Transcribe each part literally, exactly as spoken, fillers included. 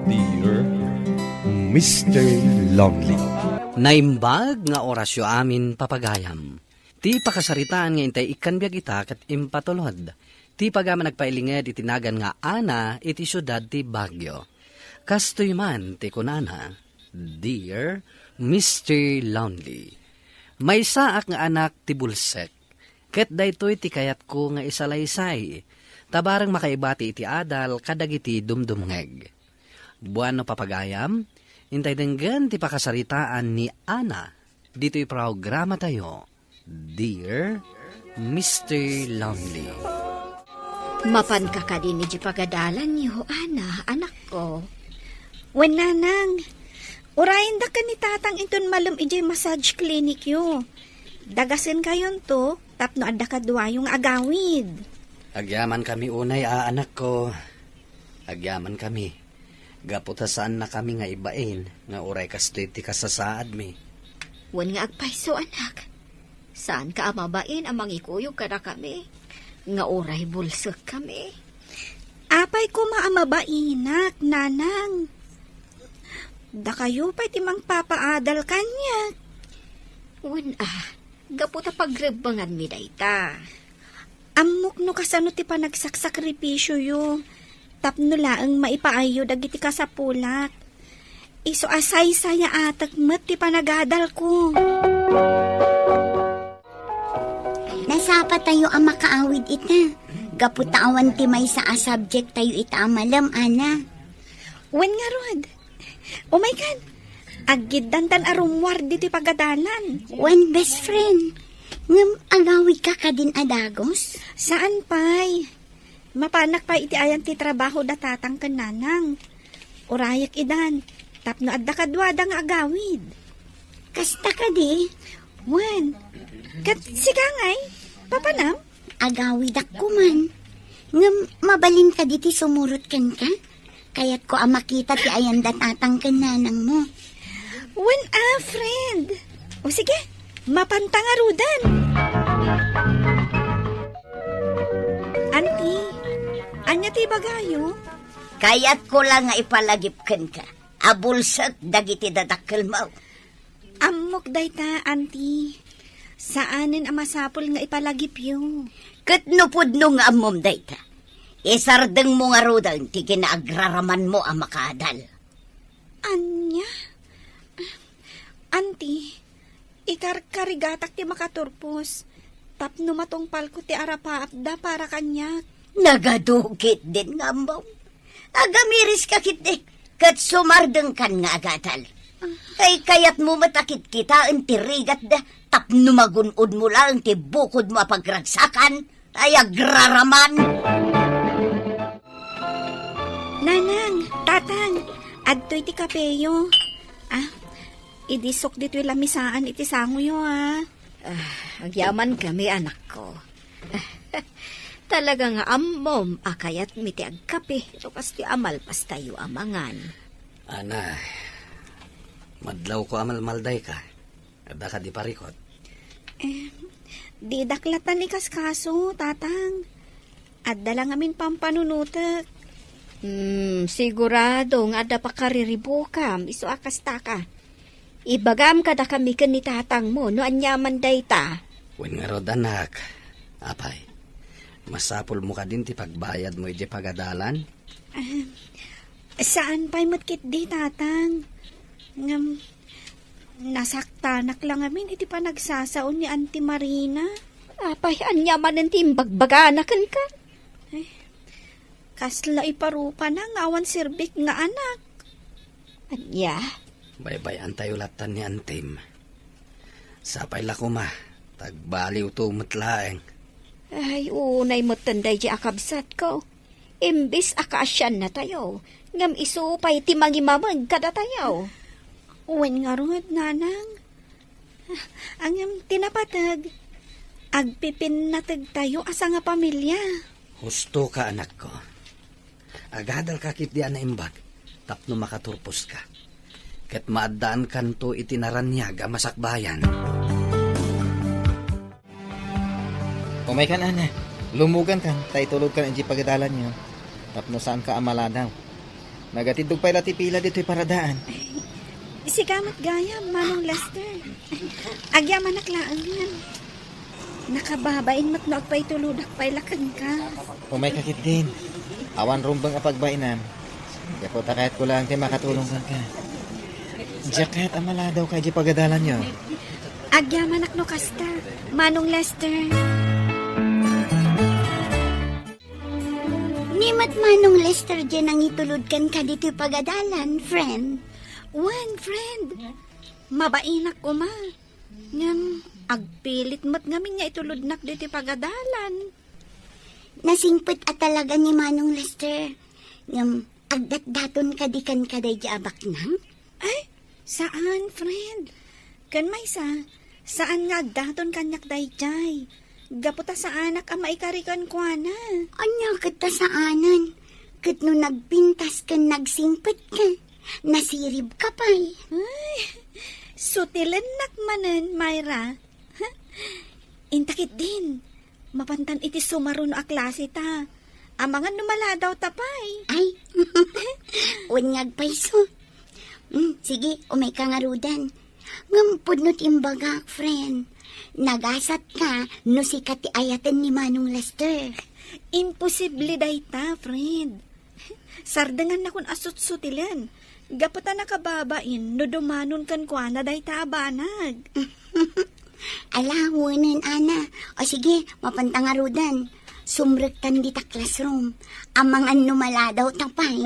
Dear Mister Lonely. Naimbag nga orasyo amin, papagayam. Ti pakasaritaan nga intay ikkan biag ita ket impatulod ti pagayam a nagpailinged iti nagan nga Ana iti siudad ti Baguio. Kastoy man ti kunana, Dear Mister Lonely, maysaak nga anak ti bulsek, ket daytoy ti kayatko nga isalaysay, ta bareng makaibati iti adal kadagiti dumdumngeg. Bueno, papagayam, intay denggen ti pakasaritaan ni Ana ditoy programatayo, Dear Mister Lonely. Mapanka kadin idiay pagadalanyo, Ana, anakko? Wen, nanang, urayendak ken ni tatang inton malem idiay massage clinicyo. Dagasenkayonto tapno adda kaduayo nga agawid. Agyamankami unay a, anakko. Agyamankami. Gapu ta saannakami nga ibain nga uray kastoy ti kasasaadmi. Wen nga agpayso, anak. Saanka a mabain a mangikuyog kadakami nga uray bulsekkami. Apay koma a mabainak, nanang? Dakayo pay ti mangpapaadal kaniak. Wen a, gapu ta pagrebbenganmi dayta. Ammok no kasano ti panagsaksakripisiyo tapno laeng maipaayyo dagiti kasapulak. Isu a saysayaatek met ti panagadalko. Nasapatayo a makaawid ita. Gapu ta awan ti maysa a subject tayo ita a malem, Ana. Wen ngarud, umaykan, aggiddantan a rummuar ditoy pagadalan. Wen, best friend. Ngem agawidka kadin a dagus? Saan pay. Mapanak pay iti ayan ti trabaho da tatang ken nanang. Urayek idan, tapno adda kaduada nga agawid. Kasta kadi? Wen, ket sika ngay, papanam? Agawidak koman. Ngem mabalin kadi ti sumurot kenka? Kayatko a makita ti ayan da tatang ken nanangmo. Wen a, friend. O sige, mapanta ngaruden. Anti, ania ti ibagayo? Kayatko la nga ipalagip kenka a bulsek dagiti dadakkelmo. Ammok dayta, Anti. Saanen a masapul nga ipalagipyo. Ket no pudno nga ammom dayta, isardengmo ngaruden ti kinaagraramanmo a makaadal. Ania? Anti, ikarkarigatak ti makaturpos tapno matungpalko ti arapaapda para kaniak. Nagadu ketdin nga ammom. Agamiris ka ketdi, ket sumardengkan nga agadal. Kaykayatmo met a kitkitaen ti rigatda tapno magun-odmo laeng ti bukodmo a pagragsakan? Ay, agraraman! Nanang, tatang, adtoy ti kapeyo. Ah, idisok ditoy lamisaan iti sangoyo, ah. Ah, agyamankami, anakko. Talaga nga ammom a kayatmi ti agkape no kastoy a malpastayo a mangan. Ana, madlawko a malmaldayka. Adda kadi parikut? Eh, didak lattan ikaskaso, tatang. Adda la ngamin pampanunotek. Hmm, sigurado nga adda pakariribukam, isu a kastaka. Ibagam kadakami ken ni tatangmo no aniaman dayta. Wen ngarud, anak, apay, masapulmo kadin ti pagbayadmo idiay pagadalan? Ah, saan pay met ketdi, tatang. Ngem, nasaktanak la ngamin iti panagsasao ni Auntie Marina. Apay, ania manen ti imbagbagana kenka? Ay, kasla iparupana nga awan serbik nga anak. Ania? Baybay-antayo lattan ni Antim. Sapay la koma, ta agbaliwto met laeng. Ay, unay metten daydi a kabsatko. Imbes a kaasiannatayo, ngem isu pay ti mangimameg kadatayo. Wen ngarud, nanang. Ngem ti napateg, agpipinnategtayo a sangapamilia. Husto ka, anakko. Agadalka ketdi a naimbag tapno makaturposka. Ket maaddaankanto iti naraniag a masakbayan. Umaykan, Ana. Lumugankan, ta itulogkan idiay pagadalanyo. Tapno saanka a maladaw. Nagatiddog pay la ti pila ditoy paradaan. Sika met gayam, Manong Lester. Agyamanak laengen. Nakababain met no agpaitulodak pay la kenka. Umayka ketdin. Awan rumbeng a pagbainam. Gapu ta kayatko laeng ti makatulong kenka. Diak kayat a maladawka idiay pagadalanyo. Agyamanak no kasta, Manong Lester. Ni met Manong Lester diay nangitulod kenka ditoy pagadalan, friend. Wen, friend. Mabainak koma. Ngem agpilit met ngamin nga itulodnak ditoy pagadalan. Nasingpet a talaga ni Manong Lester. Ngem agdatdaton kadi kenka daydiay a baknang? Ay, saan, friend. Ken maysa, saan nga agdaton kaniak daydiay. Gapu ta saanak a maikari kenkuana. Ania ket ta saanen? Ket no nagpintas ken nagsingpet ka, nasirib ka pay. Ay, sutilennak manen, Myra. Inta ketdin, mapantan iti sumaruno a klase ta. Amangan no maladaw ta pay. Ay, wen nga agpayso. Mm, sige, umayka ngaruden. Ngem pudno ti imbagak, friend. Nagasat ka no sika ti ayaten ni Manong Lester. Imposible dayta, friend. Sardengannakon a sutsutilen. Gapu ta nakababain no dumanon kenkuana dayta a banag. Ala, wenen, Ana. O sige, mapanta ngaruden. Sumrektan dita classroom. Amangan no maladaw ta pay.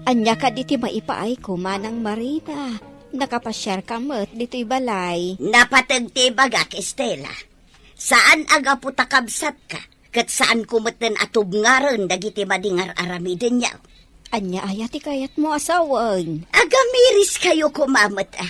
Ania kadi ti maipaayko, Manang Marina? Nakapasiarka met ditoy balay. Napateg ti ibagak, Estela. Saan a gapu ta kabsatka, ket saanko metten a tubngaren dagiti madi nga ar-aramidenyo. Ania aya ti kayatmo a sawen? Agamiriskayo koma met, a.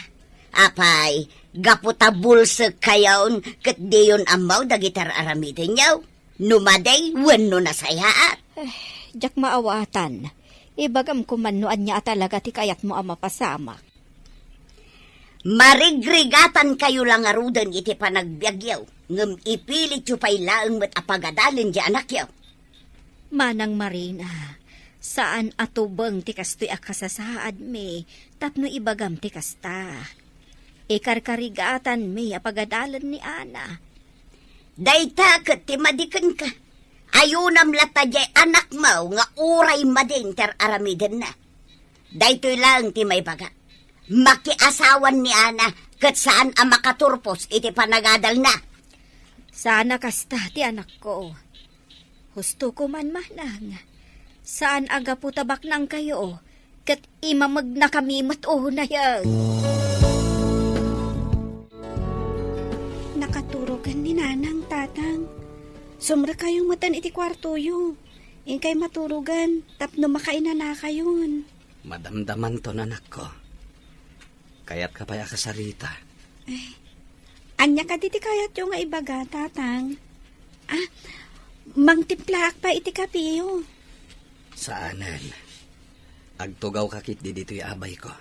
Apay, gapu ta bulsekkayon ket diyon ammo dagiti ar-aramidenyo? No madi wenno nasayaat? Eh, diak maawatan. Ibagam koma no ania a talaga ti kayatmo a mapasamak. Marigrigatankayo la ngaruden iti panagbiagyo, ngem ipilityo pay laeng met a pagadalen ti anakyo. Manang Marina, saan a tubeng ti kastoy a kasasaadmi tapno ibagam ti kasta. Ikarkarigatanmi a pagadalen ni Ana. Dayta ket ti madi kenka. Ayunam latta diay anakmo nga uray madin ti ar-aramidenna. Daytoy laeng ti maibaga. Makiasawan ni Ana ket saan a makaturpos iti panagadalna. Saan a kasta ti anakko. Husto ko man, Manang. Saan a gapu ta baknangkayo, ket imamegnakami met unay. Nakaturogan ni Nanang, Tatang. Sumrekayo metten iti kuartoyo. Inkay maturogan tapno makainanakayon. Madamdamanton, anakko. Kayatka pay a kasarita? Ay, ania kadi ti kayatyo nga ibaga, Tatang? Ah, mangtimplaak pay iti kapeyo. Saanen. Agtugawka ketdi ditoy abayko.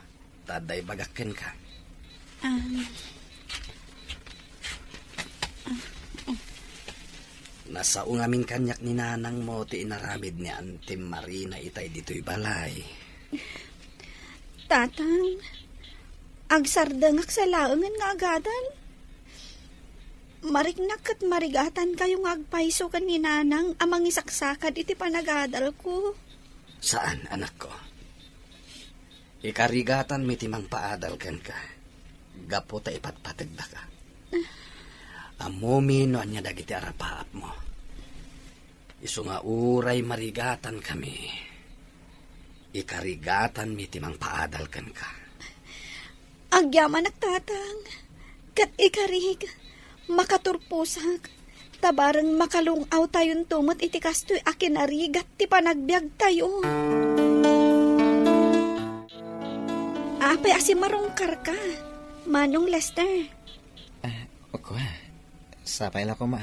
Ta adda ibagak kenka. Ah. Ah, oh. Nasao ngamin kaniak ni nanangmo ti inaramid ni Antim Marina itay ditoy balay. Tatang, agsardengak sa laengen nga agadan. Mariknak ket marigatankayo nga agpayso ken ni Nanang a mangisaksakad iti panagadalko. Saan, anakko. Ikarigatanmi ti mangpaadal kenka, gapu ta ipatpategdaka. Ammomi no ania dagiti arapaapmo. Isu nga uray marigatankami, ikarigatanmi ti mangpaadal kenka. Agyamanak, Tatang, ket ikarik, makaturposak, ta bareng makalung-awtayonto met iti kastoy a kinarigat ti panagbiagtayo. Apay a simmarungkarka, Manong Lester? Ah, kua, sapay la koma,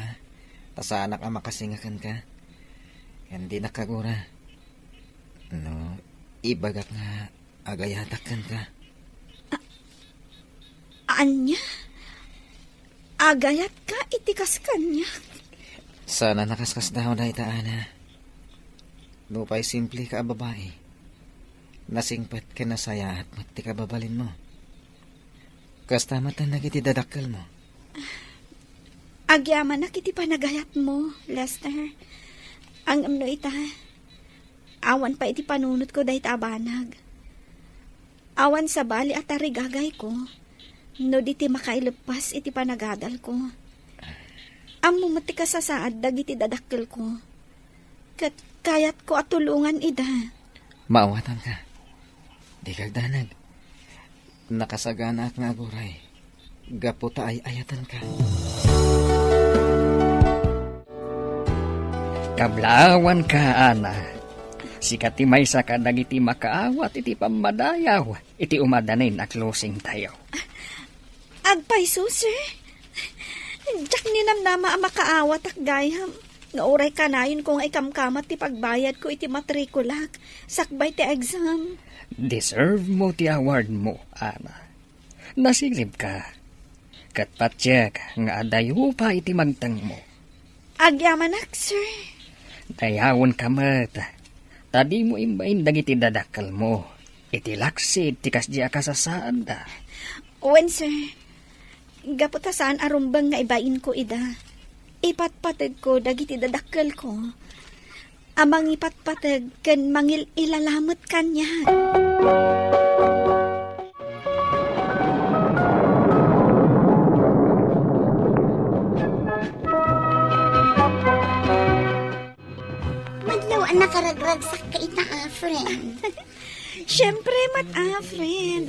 ta saanak a makasinga kenka. Ken dinak kagura. No, ibagak nga agayatak kenka. A-, ania? Agayatka iti kas kaniak? Saan a nakaskasdaaw dayta, Ana. Nupay simple ka a babai, nasingpet ken nasayaat met ti kababalinmo. Kasta met dagiti dadakkelmo. Agyamanak iti panagayatmo, Lester. Ngem no ita, awan pay iti panunotko dayta a banag. Awan sabali a tarigagayko no di ti makaileppas iti panagadalko. Ammo met ti kasasaad dagiti dadakkelko. Ket kayatko a tulongan ida. Maawatanka. Dika agdanag. Nakasaganaak nga aguray gapu ta ay-ayatenka. Kablaawanka, Ana. Sika ti maysa kadagiti makaawat iti pammadayaw iti umadanin a closingtayo. Agpayso, sir. Diak ninamnama a makaawatak gayam. Nga uray kanayonko nga ikamkamat ti pagbayadko iti matrikulak sakbay ti exam. Deserve mo ti award mo, Ana. Nasiribka. Ket patiek nga adayo pay ti magtengmo. Agyamanak, sir. Dayawenka met, ta dimo imbain dagiti dadakkelmo iti laksid ti kasdi a kasasaadda. Wen, sir. Gapu ta saan a rumbeng nga ibainko ida, ipatpategko dagiti dadakkelko a mangipatpateg ken mangil-ilalamet kaniak. Madlaw a nakaragragsak ka ita, a, friend. Siempre met, a, friend.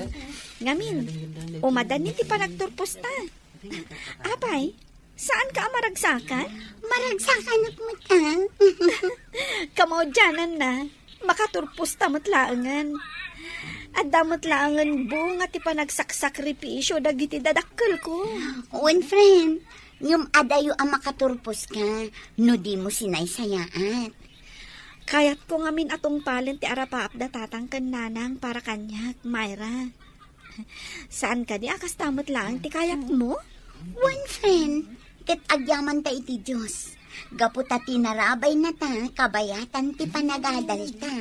Ngamin, umadan ni ti panagturposta. Apay, saan ka a maragsakan? Maragsakan met, a. Kamaudiananna, makaturposta met laengen. Adda met laengen bunga ti panagsaksakripisio dagiti dadakkelko. Wen, friend, ngem adayo a makaturposka no dimo sinaysayaat. Kayatko ngamin a tungpalen ti arapaapda tatang ken nanang para kaniak, Myra. Saan kadi a kasta met laeng ti kayatmo? Wen, friend, ket agyamanta iti Dios. Gapu ta tinarabaynata kabayatan ti panagadalta.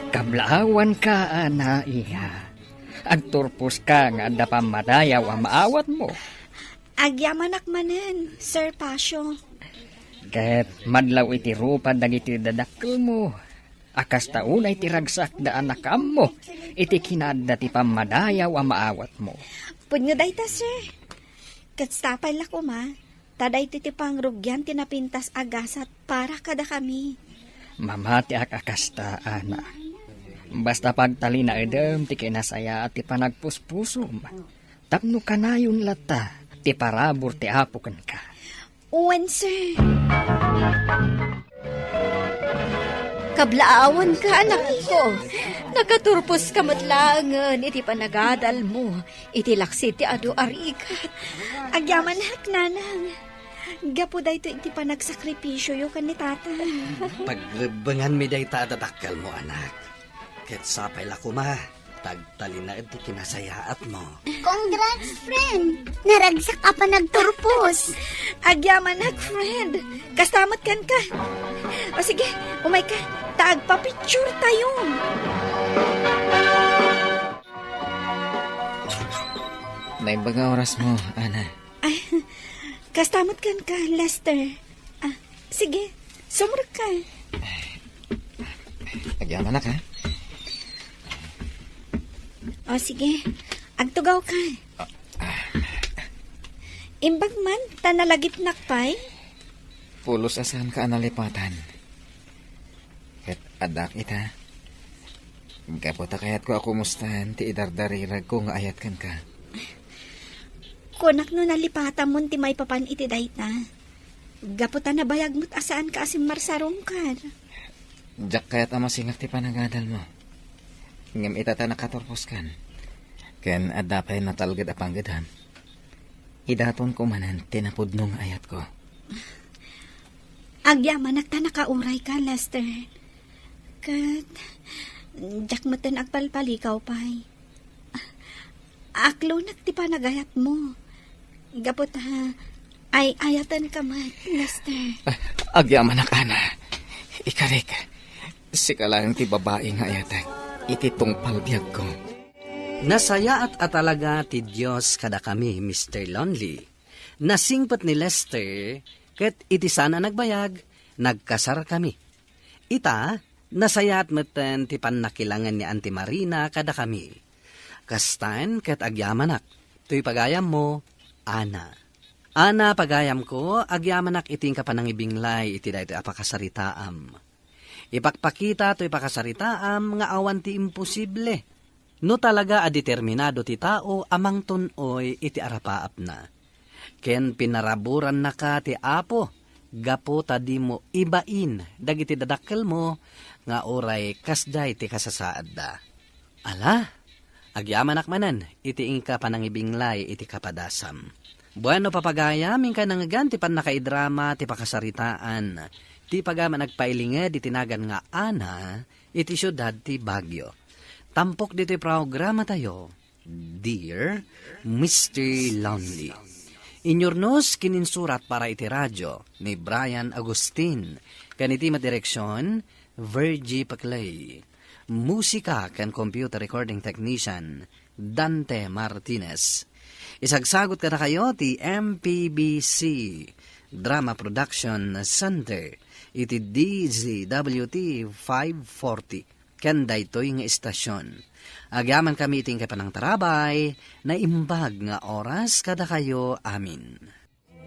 Kablaawanka, Ana, iya. Agturposka nga adda pammadayaw a maawatmo. Agyamanak manen, Sir Pasio. Ket madlaw iti rupa dagiti dadakkelmo a kasta unay ti ragsakda a nakaammo iti kinaadda ti pammadayaw a maawatmo. Pudno dayta, sir. Ket sapay la koma, ta daytoy ti pangrugian ti napintas a gasat para kadakami. Mamatiak a kasta, Ana. Basta pagtalinaedem ti kinasayaat ti panagpuspusom, tapno kanayon latta ti parabur ti Apo kenka. Wen, sir. Kablaawanka, anakko. Nakaturposka met laengen iti panagadalmo iti laksid ti adu a rigat. Agyamanak, nanang. Gapu daytoy iti panagsakripisioyo ken ni tatang. Pagrebbenganmi dayta a dadakkelmo, anak. Ket sapay la koma, ta agtalinaed ti kinasayaatmo. Congrats, friend! Naragsak a panagturpos! Agyamanak, friend! Kasta met kenka. O sige, umayka, ta agpa-picture tayo. Naimbag nga orasmo, Ana. Ay, kasta met kenka, Lester. Ah, sige. Sumrekka. Agyamanak, ha? O, sige. Agtugawka. Imbag man, ta nalagipnak pay. Pulos a saanka a nalipatan. Ket addak ita. Gapu ta kayatko a kumustaan ti idardariragko nga ayat kenka. Kunak no nalipatamon ti maipapan iti dayta. Gapu ta nabayag met a saanka a simmarsarungkar. Diak kayat a masingak ti panagadalmo. Ngem ita ta nakaturposkan. Ken adda pay natalged a panggedam. Idatonko manen ti napudno nga ayatko. Agyamanak ta nakaurayka, Lester. Ket, diak metten agpalpalikaw pay. Aklonak ti panagayatmo. Gapu ta, ay-ayatenka met, Lester. Ah, Agyamanak, Ana. Ikarik, sika laeng ti babai nga ayatek iti tungpal biagko. Nasayaat a talaga ti Dios kadakami, Mister Lonely. Nasingpet ni Lester, ket iti saan a nagbayag, nagkasarkami. Ita, nasayaat metten ti pannakilangen ni Auntie Marina kadakami. Kastan ket agyamanak, toy pagayammo, Ana. Ana, pagayamko, agyamanak iti inka panangibinglay iti daytoy a pakasaritaam. Ipakpakita toy pakasaritaam nga awan ti imposible. No talaga a determinado ti tao a mangtun-oy iti arapaapna, ken pinaraburannaka ti Apo gapu ta dimo ibain dagiti dadakkelmo nga uray kasdiay ti kasasaadda. Ala, agyamanak manen iti inka panangibinglay iti kapadasam. Bueno, papagayam, inka nangngegan ti pannakaidrama ti pakasaritaan ti pagayam a nagpailinged iti nagan nga Ana iti siudad ti Baguio. Tampok ditoy programatayo, Dear Mister Lonely. Inyurnos ken insurat para iti radio ni Brian Agustin, ken iti met direksion, Virgie Paclay. Musika ken computer recording technician, Dante Martinez. Isagsagot kadakayo ti M P B C Drama Production Center iti D Z W T five forty ken daytoy nga istasion. Agyamankami iti inka panangtarabay, naimbag nga oras kadakayo amin.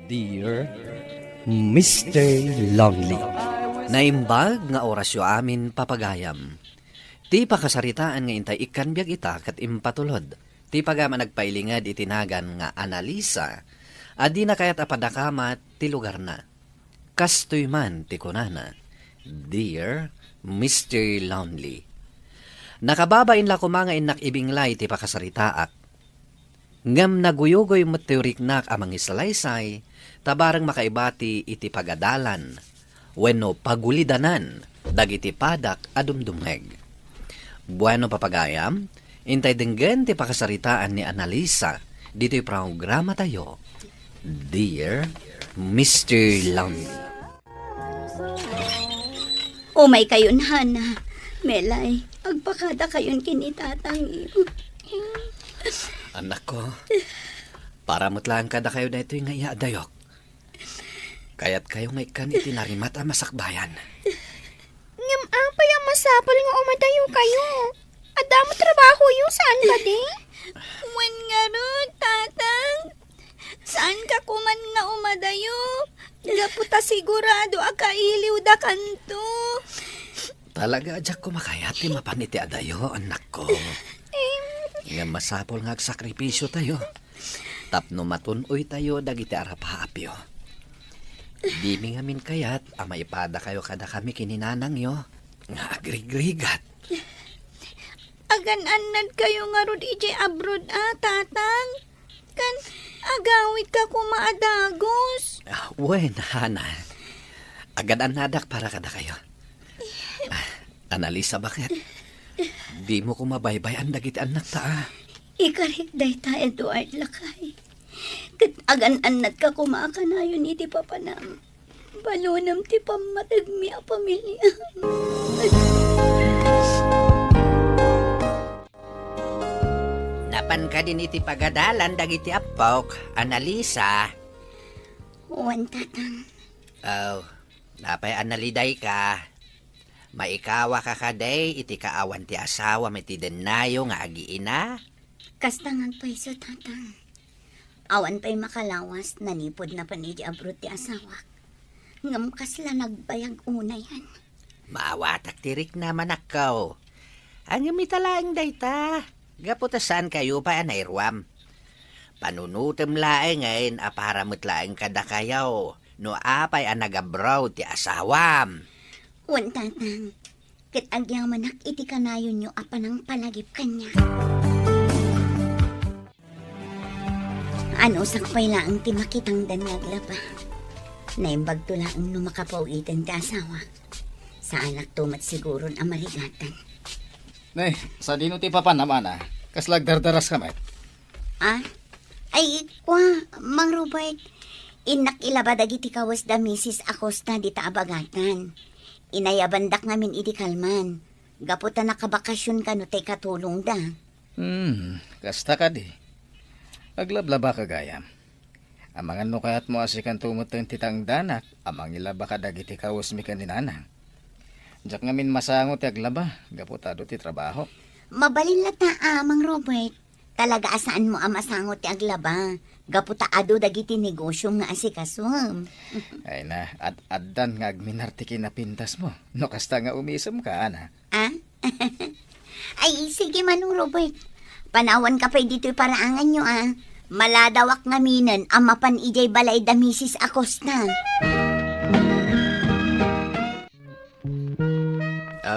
Dear Mister Lonely. Naimbag nga orasyo amin, papagayam. Ti pakasaritaan nga intay ikkan biag ita ket impatulod ti pagayam a nagpailinged iti nagan nga Analisa a dina kayat a padakamat ti lugarna. Kastoy man ti kunana, Dear Mister Lonely. Nakababain la koma nga innak ibinglay ti pakasaritaak. Ngem naguyugoy met ti riknak a mangisalaysay, ta bareng makaibati iti pagadalan wenno pagulidanan dagiti padak a dumdumngeg. Bueno, papagayam, intay denggen ti pakasaritaan ni Analisa ditoy programatayo, Dear Mister Lonely. Umay kayon, Hana. Melay, agpakada kayon ken ni tatang. Anakko, para met laeng kadakayo daytoy nga iyaadayok. Kayatkayo nga ikkan iti narimat a masakbayan. Ngem apay a masapul nga umadayokayo? Adda met trabahoyo, saan kadi? Wen ngarud, Tatang. Saanka koman nga umadayo? Gapu ta sigurado a kailiwdakanto. Talaga a diak kumakayat ti mapan iti adayo, annakko. Em. Ngem masapul nga agsakripisiotayo tapno matun-oytayo dagiti arapaapyo. Dimi ngamin kayat a maipadakayo kadakami ken ni nanangyo nga agrigrigat. Agan-annadkayo ngarud idiay abroad a, Tatang? Ken agawidka koma a dagus? Ah, wen, Hana. Agan-annadak para kadakayo. Ah, Analisa, baket? Dimo koma baybay-an dagiti annakta, a? Ikarik dayta, Edward, lakay. Ket agan-annadka koma a kanayon iti papanam. Balunem ti pammategmi a pamiliam. Napan kadin iti pagadalan dagiti appok, Analisa? Wen, Tatang. Aw, napay a nalidayka? Maikawaka kadi iti kaawan ti asawam iti dennayo nga agiina? Kasta nga agpayso, Tatang. Awan pay makalawas, nanipud napan iti abroad ti asawak. Ngem kasla nagbayag unayan. Maawatak ti riknam, anakko. Ngem ita laeng dayta, gapu ta saankayo pay a nairuam. Panunotem laengen a para met laeng kadakayo no apay a nag-abroad ti asawam. Wen, Tatang. Ket agyamanak iti kanayonyo a panangpalagip kaniak. Anusak pay laeng ti makitangdan nga aglaba. Naimbagto laeng no makapaw-iten ti asawak. Saanakto met siguron a marigatan. Nay, sadino ti papanam, Ana? Kasla agdardaraska met? Ah? Ay, kua, Mang Robert, Innak ilaba dagiti kawes da Misis Acosta dita a bagatan. Inayabandak ngamin idi kalman, gapu ta nakabakasion kano ti katulongda. Hmm, kasta kadi. Aglablabaka gayam. Amangan no kayatmo a sikanto met ti tangdanak a mangilaba kadagiti kawesmi ken ni Nanang. Diak ngamin masango ti aglaba, gapu ta adu ti trabaho. Mabalin latta, Amang Robert. Talaga a saanmo a masango ti aglaba, gapu ta adu dagiti negosiom nga asikasom. Ay na, ad-addan nga agminar ti kinapintasmo. No kasta nga umisemka, ana. Ah? Ay, sige, Manong Robert. Panawanka pay ditoy paraanganyo, ah. Maladawak ngaminen a mapan idiay balay da Misis Acosta.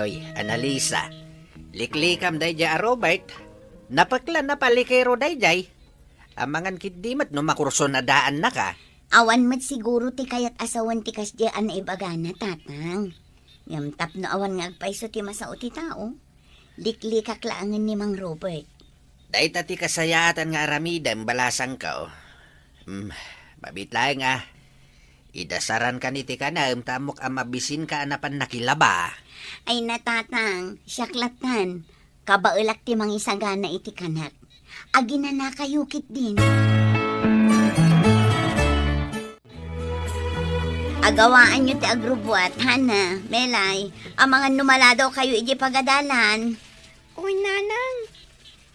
Oy, Annalisa, liklikam daydiay a Robert. Napeklan a palikero daydiay. Amangan ketdi met no makursunadaannaka. Awan met siguro ti kayat a sawen ti kasdiay a naibagana, Tatang. Ngem tapno awan nga agpayso ti masao ti tao, liklikak laengen ni Mang Robert. Dayta ti kasayaatan nga aramidem, balasangko. Hmm, mabiit laeng a. Idasarankan iti kanem ta ammok a mabisinka a napan nakilaba. Ay na, Tatang, siak lattan. Kabaelak ti mangisagana iti kanak. Aginanakayo ketdin. Agawaanyo ti agrubbuat, Hana, Melay, amangan no maladawkayo idiay pagadalan. Oy, Nanang.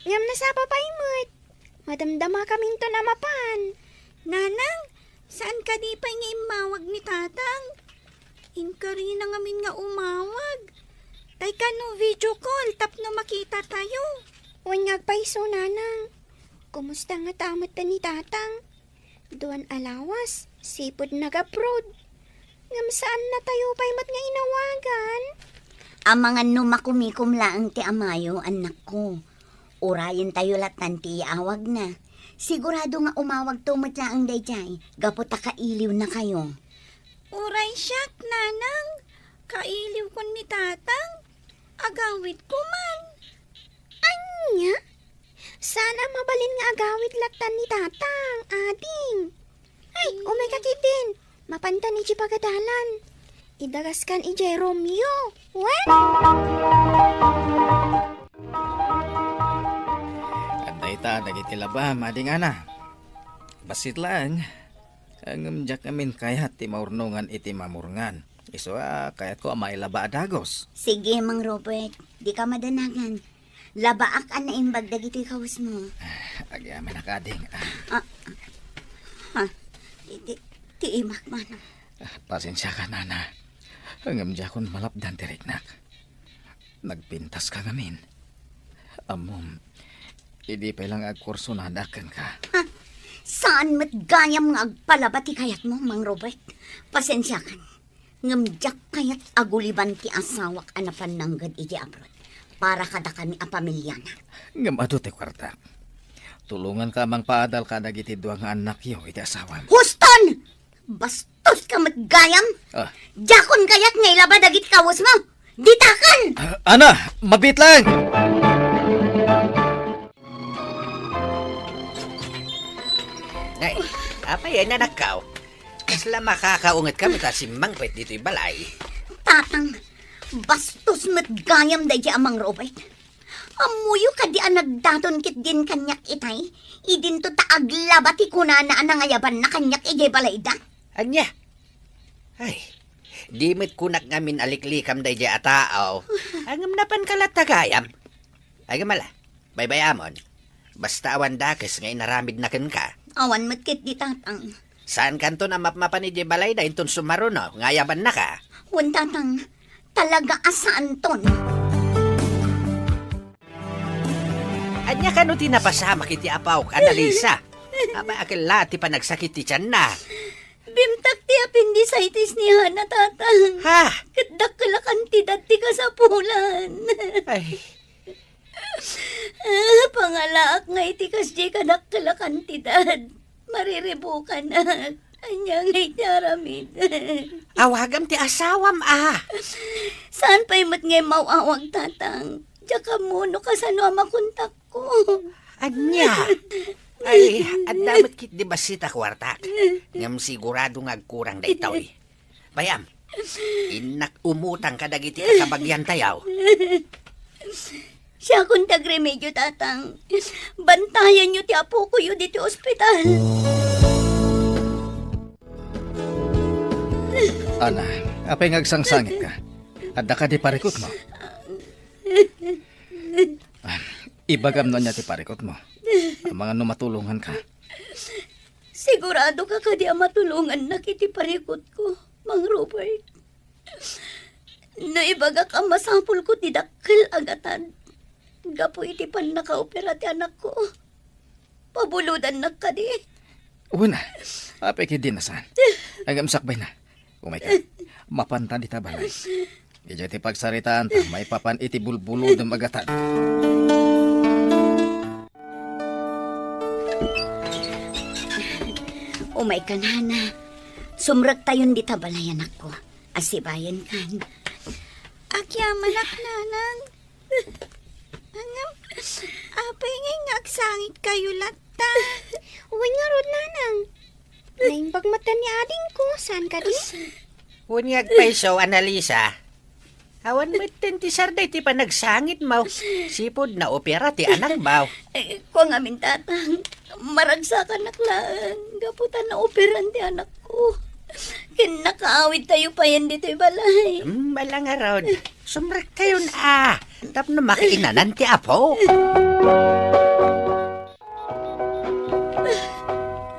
Ngem nasapa pay met. Madamdamakaminton a mapan. Nanang, saan kadi pay nga immawag ni Tatang? Inkarina ngamin nga umawag. Tay kano video call tapno makitatayo. Wen nga agpayso, Nanang. Kumusta ngata met ni Tatang? Duan a lawas, sipud nag-abroad. Ngem saannatayo pay met nga inawagan. Amangan no makumikom laeng ti amayo, annakko. Urayentayo lattan ti iawagna. Sigurado nga umawagto met laeng daydiay, gapu ta kailiwnakayo. Uray siak, Nanang. Kailiwkon ni Tatang. Agawidko man. Ania? Saan a mabalin nga agawid lattan ni Tatang, ading? Ay, umayka ketdin. Mapantan idiay pagadalan. Idagaskan idiay Romeo. Wen? Adda ita dagiti laba, madingana. Bassit laeng. Ngem diak ngamin kayat ti maurnongan iti mamurngan. Isu a kayatko a mailaba a dagus. Sige, Mang Robert. Dika madanagan. Labaak a naimbag dagitoy kawesmo. Agyamanak, ading. Ah. Ah. Ha? Ti, ti, ti imak man. Ah, pasensiaka, nana. Ngem diakon malapdan ti riknak. Nagpintaska ngamin. Ammom, idi pay lang agkursonadak kenka. Ha? Saan met gayam nga agpalaba ti kayatmo, Mang Robert? Pasensiakan. Ngem diak kayat a guliban ti asawak a napan nangged iti abroad para kadakami a pamiliana. Ngem adu ti kuarta. Tulonganka a mangpaadal kadagiti dua nga annakyo iti asawam. Huston! Bastoska met gayam! Ah. Diakon kayat nga ilaba dagiti kawesmo! Ditakan! Ah, ana, mabiit lang! Nay, apay, ay, nanakkaw? Kasla makakaunget kami ta simmangpet ditoy balay. Tatang, bastos met gayam daydi a Mang Robert. Ammoyo kadi a nagdaton ketdin kaniak itay, idinto ta aglaba ti kunana a nangayabanna kaniak idiay balayda. Ania? Ay, di met kunak ngamin a liklikam daydi a tao. Ngem napanka latta gayam. Ay, ngem ala, baybayamon. Basta awan dakes nga inaramidna kenka. Awan met ketdi, Tatang. Saankanton a mapmapan idiay balayda inton sumaruno nga ayabannaka? Wen, Tatang. Talaga a saanton. Ania kano ti napasamak iti apawk, Annalisa? Aba, akella ti panagsakit ti tianna. Bimtak ti appendicitis ni Hana, Tatang. Ha? Ket dakkel a kantidad ti kasapulan. Ay. Ah, pangalaak nga iti kasdi kadakkel a kantidad. Mariribukanak. Ania ngay ti aramid? Awagam ti asawam, a. Saan pay met ngay maw-awag, Tatang? Diak ammo no kasano a makontakko. Ania? Ay, adda met ketdi bassit a kuartak. Ngem sigurado nga agkurang daytoy. Bay-am, innak umutang kadagiti kakabagiantayo. Siakon ti agremedio, Tatang. Bantayanyo ti apokoyo ditoy ospital. Ana, apay nga agsangsangitka? Adda kadi parikutmo? Ah, ibagam no ania ti parikutmo. Amangan no matulonganka. Sigurado ka kadi a matulongannak iti parikutko, Mang Robert? No ibagak a masapulko ti dakkel a gatad gapu iti pannakaopera ti anakko, pabulodannak kadi? Wen, apay ketdi a saan. Ngem sakbayna. Umayka. Mapanta dita balay. Idiay ti pagsaritaanta maipapan iti bulbulodem a gatad. Umayka, Nana. Sumrektayon dita balay, anakko. Asibayankan. Agyamanak, Nanang. Ngem, apay ngay nga agsangitkayo latta? Wen ngarud, Nanang. Naimbag met ni adingko, saan kadi? Wen nga agpayso, Annalisa. Awan metten ti sarday ti panagsangitmo. Sipud naopera ti anakmo. Eh, kua ngamin, Tatang, maragsakanak laeng gapu ta naoperan ti anakko. Ken nakaawidtayo payen ditoy balay. Hmm, ala ngarud. Sumrektayon a. Tapno makiinanan ti apo.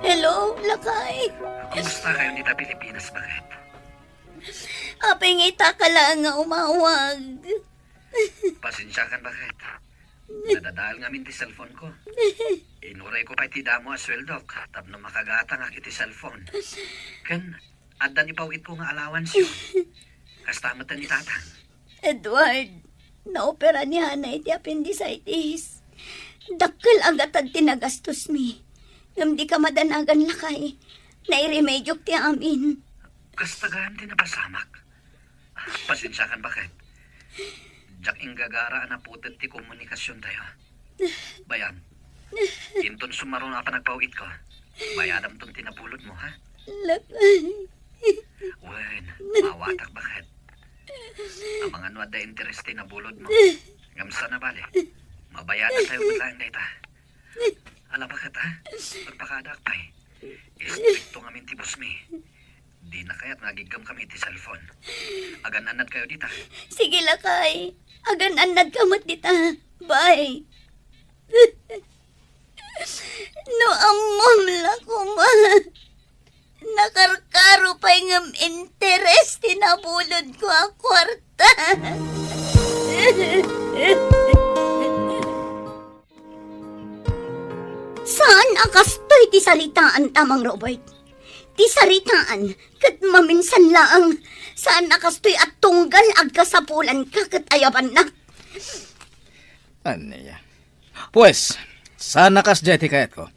Hello, lakay. Kumusta kayo dita Pilipinas, Baket? Apay nga ita ka laeng nga umawag. Pasensiakan, Baket. Nadadael ngamin ti cellphone ko. Inuray ko pay ti damo a sueldok tapno makagatangak iti cellphone. Ken adda ni paw-itko nga allowance yo. Kasta met ni Tatang. Edward, naopera ni Hana iti appendicitis. Dakkel a gatad ti nagastosmi. Ngem dika madanagan, lakay. Nairemedyok ti amin. Kasta gayam ti napasamak. Pasensiakan, Baket. Diak inggagara a naputet ti komunikasiontayo. Bay-am, inton sumaruno a panagpaw-itko, bayadamton ti nabulodmo, ha? Lakay. Wen, maawatak, Baket. Amangan no adda interes ti nabulodmo. Ngem saan a bale, mabayadatayo met laeng dayta. Ala, Baket, ha? Agpakadaak pay. Istrikto ngamin ti bossmi. Dina kayat nga agiggamkami iti cellphone. Agan-annadkayo dita. Sige, lakay. Agan-annadka met dita. Bye. No ammom la koma, nakarkaro pay ngem interes ti nabulodko a kuarta. Saan a kastoy ti saritaanta, Mang Robert. Ti saritaan ket maminsan laeng. Saan a kastoy a tunggal agkasapulanka ket ayabannak. Ania? Pues, saan a kasdiay ti kayatko.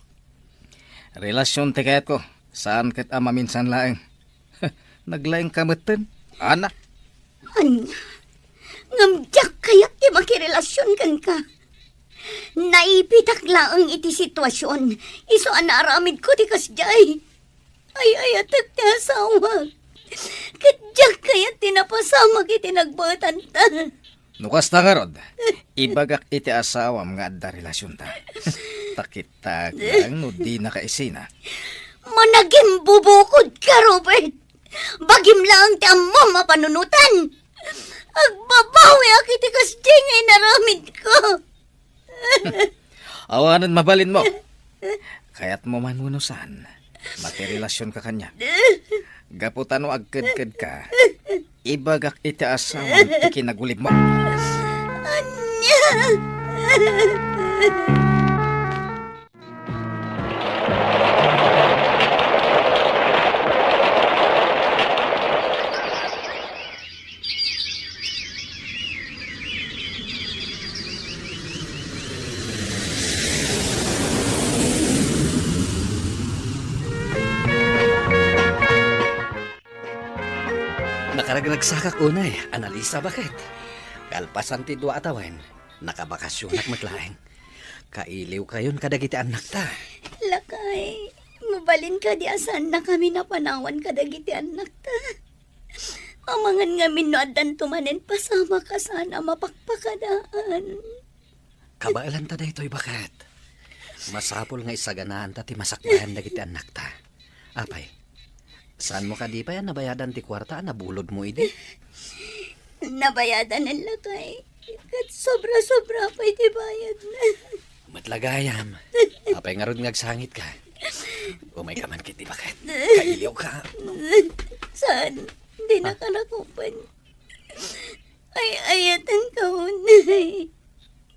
Relasion ti kayatko, saan ket a maminsan laeng. Naglaingka metten, Ana. Ania? Ngem diak kayat ti makirelasion kenka. Naipitak laeng iti situasion, isu a naaramidko ti kasdiay. Ay-ayatek ti asawak. Ket diak kayat ti napasamak iti nagbaetanta. No kasta ngarud, ibagak iti asawam nga adda relasionta. Ta kittaak laeng no dinaka isina. Managimbubukodka, Robert! Bagim laeng ti ammom a panunotan! Agbabawiak iti kasdi nga inaramidko! Awanen mabalinmo. Kayatmo man wenno saan, makirelasionka kaniak. Gapu ta no agkedkedka, ibagak iti asawam ti kinagulibmo. Ania? Nakaragragsakak unay, Annalisa, Baket. Kalpasan ti dua a tawen, nakabakasionak met laeng. Kailiwkayon kadagiti annakta. Ay, mabalin kadi a saannakami a panawan kadagiti annakta? Amangan ngamin no addanto manen pasamak a saan a mapakpakadaan. Kabaelanta daytoy, baket. Masapul nga isaganaanta ti masakbayan dagiti annakta. Apay, saanmo kadi pay a nabayadan ti kuarta a nabulodmo idi? Nabayadanan, lakay. Ket sobra-sobra pay ti bayadna. Met la gayam. Apay ngarud nga agsangitka? Umayka man ketdi, baket. Kailiwka. Saan? Dinaka rakupen. Ay-ayatenka unay.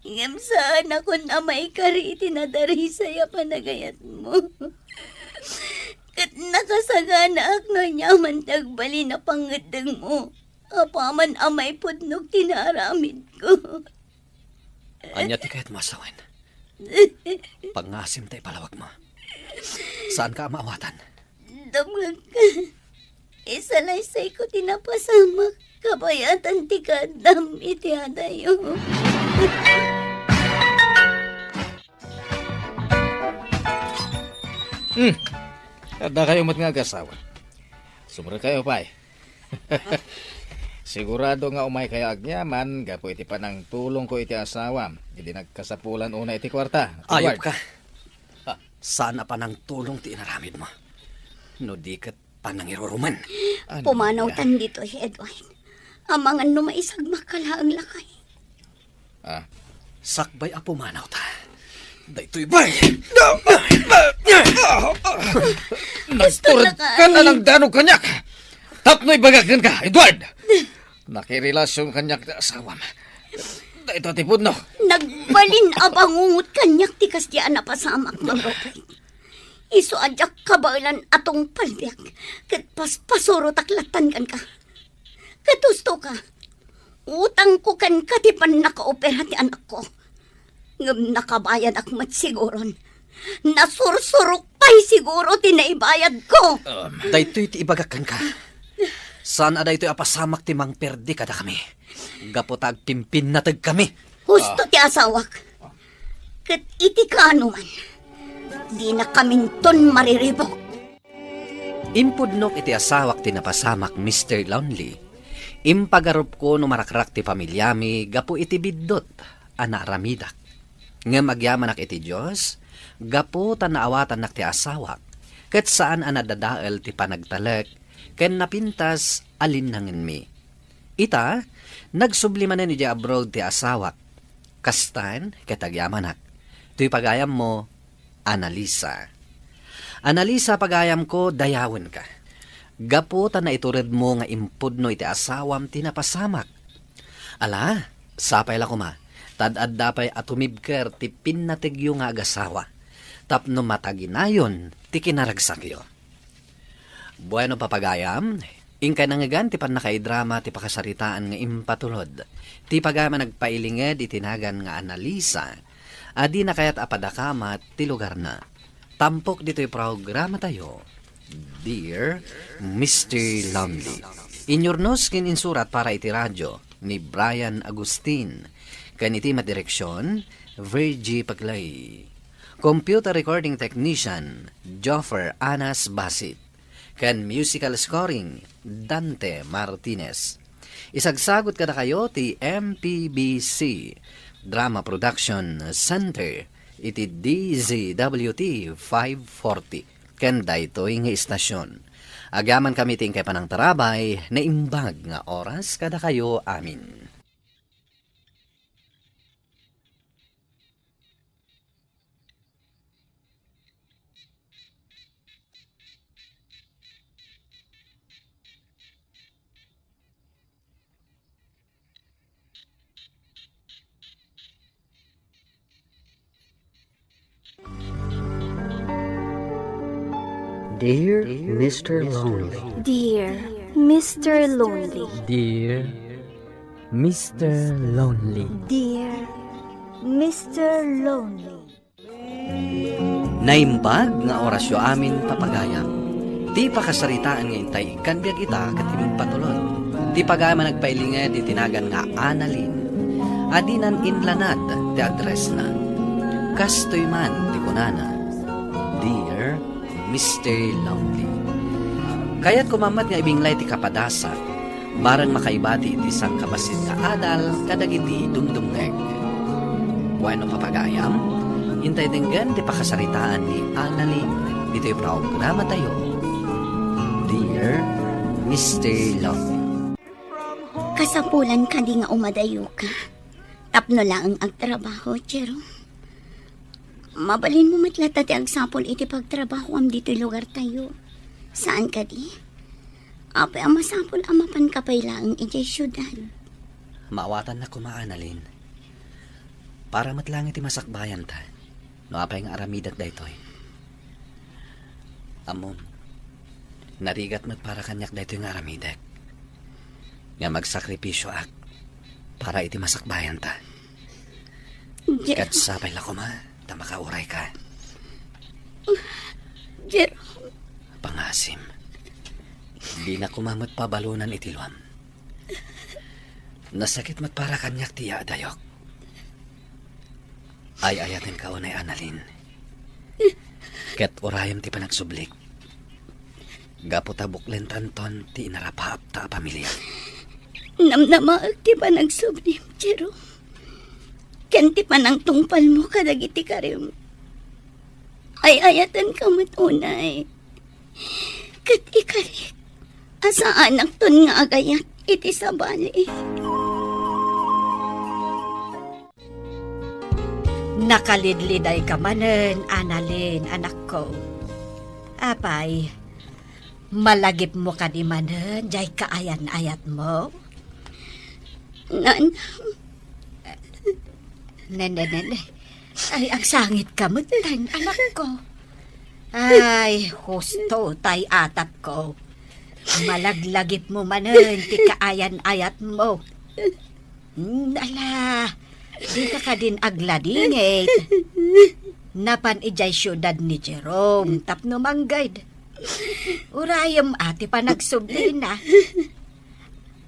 Ngem saanakon a maikari iti nadarisay a panagayatmo. Ket nakasaganaak no aniaman ti agbalin a pangngeddengmo. Apaman a maipudnog ti naaramidko. Ania ti kayatmo a sawen? Pangngasim ta ipalawagmo. Saanka a maawatan. Dumngegka. Isalaysayko ti napasamak kabayatan ti kaaddam iti adayo. Hmm. Adda kayo met nga agasawa. Sumrek kayo pay. Sigurado nga umay kayo agyaman gapu iti panangtulongko iti asawam idi nagkasapulan unay iti kuarta. Ayop ka. Saan a panangtulong ti inaramidmo. No di ket panangirurumen. Ania? Pumanawtan ditoy, Edward. Amangan no maisagmakka laeng, lakay. Ah. Sakbay a pumanawta. Daytoy bay! Nasturkan a nangdanog kaniak! Tapno ibagak kenka, Edward! Nakirelasyon kaniak ti asawam. Dayta ti pudno. Nagbalin a bangungot kaniak ti kasdiay a napasamak, Mang Robert. Isu a diak kabaelan a tungpalbiak, ket paspasurotak lattan kenka. Ket husto ka, utangko kenka ti pannakaopera ti anakko. Ngem nakabayadak met siguron. Nasursurok pay siguro ti naibayadko. Um, daytoy ti ibagak kenka. Saan a daytoy a pasamak ti mangperdi kadakami. Gapu ta agpimpinnategkami. Husto ti asawak. Ket iti kaanoman, dinakaminton mariribuk. Impudnok iti asawak ti napasamak, Mister Lonely. Impagarupko no marakrak ti familiami gapu iti biddut a naaramidak. Ngem agyamanak iti Dios, gapu ta naawatannak ti asawak, ket saan a nadadael ti panagtalek ken napintas a linnangenmi. Ita, nagsubli manen idiay abroad ti asawak. Kastan ket agyamanak. Toy pagayammo, Annalisa. Annalisa, pagayamko, dayawenka. Gapu ta naituredmo nga impudno iti asawam ti napasamak. Ala, sapay la koma, ta ad-adda pay a tumibker ti pinnategyo nga agasawa, tapno mataginayon ti kinaragsakyo. Bueno, papagayam, inkay nangngegan ti pannakaidrama ti pakasaritaan nga impatulod ti pagayam a nagpailinged iti nagan nga Annalisa a dina kayat a padakamat ti lugarna. Tampok ditoy programatayo, Dear Mister Lonely. Inyurnos ken insurat para iti radio ni Brian Agustin, ken iti madireksion, Virgie Paclay. Computer recording technician, Joffer Anas Basit. Ken musical scoring, Dante Martinez. Isagsagut kadakayo ti M P B C Drama Production Center iti D Z W T five forty ken daytoy nga istasyon. Agyamankami ti inkay panangtarabay, naimbag nga oras kadakayo amin. Dear Mister Lonely. Dear Mister Lonely. Dear Mister Lonely. Dear Mister Lonely. Naimbag nga orasyo amin, papagayam. Ti pakasaritaan nga intay ikkan biag ita ket impatulod. Ti pagayam a nagpailinged iti nagan nga Annalyn. A dinan inlanad ti addressna. Kastoy man ti kunana, Dear Mister Lonely, kayatko met nga ibinglay ti kapadasak, bareng makaibati iti sangkabassit nga adal kadagiti dumdumngeg. Wenno, papagayam, intay denggen ti pakasaritaan ni Annalyn ditoy programatayo, Dear Mister Lonely. Kasapulan kadi nga umadayoka tapno laeng agtrabaho, Jerome? Mabalinmo met latta ti agsapul iti pagtrabahoam ditoy lugartayo. Saan kadi? Apay a masapul a mapanka pay laeng idiay siudad? Maawatannak koma, Annalyn. Para met laeng iti masakbayanta no apay nga aramidek daytoy. Ammom, narigat met para kaniak daytoy nga aramidek, nga magsakripisioak para iti masakbayanta. Jer- Ket sapay la koma ta makaurayka. Jerome. Pangasim, dina koma met pabalonan iti luam. Nasakit met para kaniak ti yaadayok. Ay-ayatenka unay, Annalyn. Ket urayem ti panagsublik. Gapu ta buklentanton ti inarapaapta a pamilya. Namnamaek ti panagsublim, Jerome. Ken ti panangtungpalmo kadagiti karim. Ay-ayatenka met unay. Ket ikarik a saanakton nga agayat iti sabali. Nakalidlidayka manen, Annalyn, anakko. Apay, malagipmo kadi manen jay kaayan-ayatmo? Nanang. Nene, nene. Ay, agsangitka metten, anakko. Ay, husto tay atapko. Malaglagipmo manen ti kaayan-ayatmo. Hmm, ala, dika kadin agladingit. Napan idiay siudad ni Jerome tapno mangged. Urayem a ti panagsublina.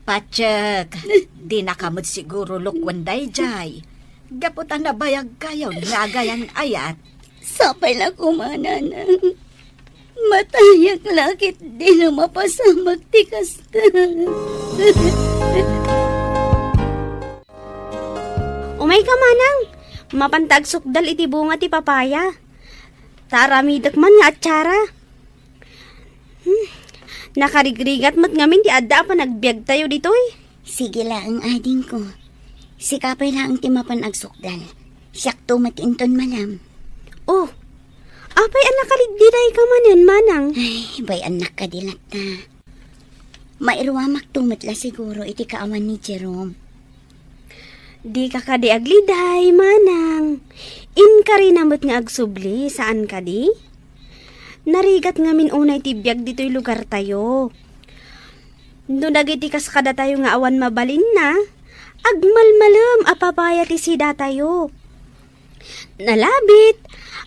Patiek, dinaka met siguro lukwen daydiay. Gapu ta nabayagkayon nga agayan-ayat. Sapay la koma, nanang. Matayak la ket dina mapasamak ti kasta. Umayka, manang. Mapanta agsukdal iti bunga ti papaya. Ta aramidek man nga atsiara. Hmm. Nakarigrigat met ngamin ti adda a panagbiagtayo ditoy. Sige laeng, adingko. Sika pay laeng ti mapan agsukdal. Siakto met inton malam. Oh, apay a nakalidlidayka manen, manang? Ay, bay-annak kadi latta. Mairuamakto met la siguro iti kaawan ni Jerome. Dika kadi agliday, manang. Inkarina met nga agsubli, saan kadi? Narigat ngamin unay ti biag ditoy lugartayo. No dagiti kas kadatayo nga awan mabalinna, agmalmalem a papaya ti sidatayo. Nalabit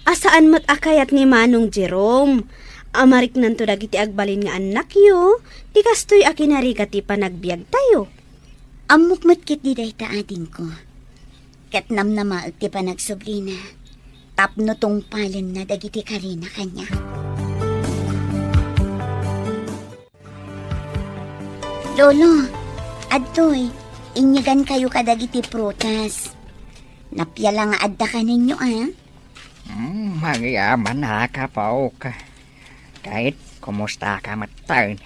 a saan met a kayat ni Manong Jerome a mariknanto dagiti agbalin nga annakyo ti kastoy a kinarigat ti panagbiagtayo. Ammok met ketdi dayta, adingko. Ket namnamaek ti panagsublina tapno tungpalenna dagiti karina kaniak. Lolo, adtoy, inyegankayo kadagiti prutas. Napiala nga adda kanenyo, a? Hmm, agyamanak, apok. Ket kumustaka metten?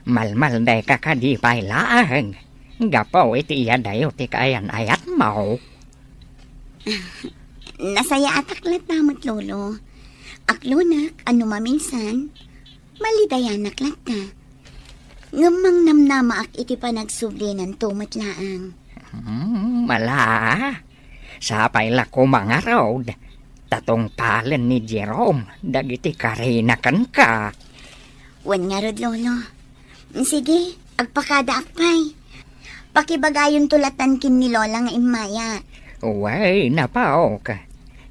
Malmaldayka kadi pay laeng gapu iti iyadayo ti kaayan-ayatmo? Nasayaatak latta met, Lolo. Aklonek a no maminsan, malidayanak latta. Ngem mangnamnamaak iti panagsublinan to met laeng. Hmm, ala. Sapay la koma ngarud ta tungpalen ni Jerome dagiti karina kenka. Wen ngarud, Lolo. Sige, agpakadaak pay. Pakibagayonto latan ken ni Lola nga immaya. Wen, apok.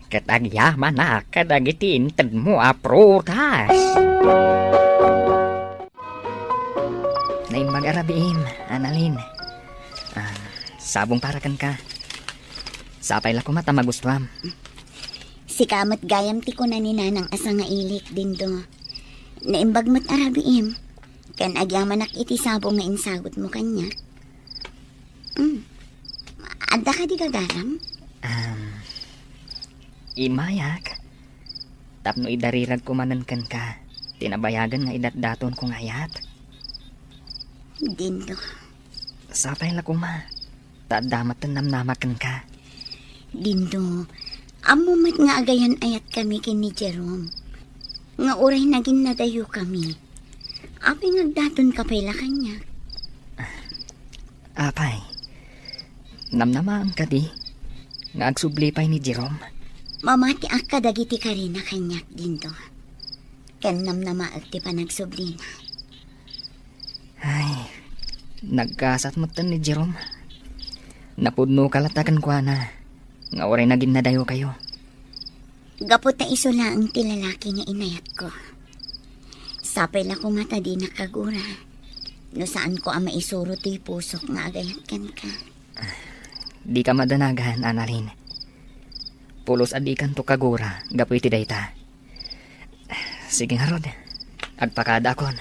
Ket agyamanak kadagiti intedmo a prutas. Naimbag a rabiim, Annalyn. Ah, sabong para kenka. Sapay la koma ta magustuam. Dika met gayam ti kuna ni Nanang a sangailik, Dindo. Naimbag met a rabiim, ken agyamanak iti sabong nga insagutmo kaniak. Mm. Adda kadi gagaram? Um, imayak. Tapno idariragko manen kenka, ti nabayagen nga idatdatonko nga ayat. Dindo. Sapay la koma, ta adda met ti namnama kenka. Dindo, ammo met nga agayan-ayatkami ken ni Jerome. Nga uray naginnadayokami. Apay nga agdatonka pay la kaniak? Apay, namnamaem kadi nga agsubli pay ni Jerome? Mamatiak kadagiti karina kaniak, Dindo. Ken namnamaek ti panagsublina. Ay, nagkasat metten ni Jerome. Napudnoka latta kenkuana nga uray naginnadayokayo. Gapu ta isu laeng ti lalaki nga inayatko. Sapay la koma ta dinak kagura no saanko a maisuro ti pusok nga agayat kenka. Dika madanagan, Annalyn. Pulos a dikanto kagura gapu iti dayta. Sige ngarud, agpakadaakon.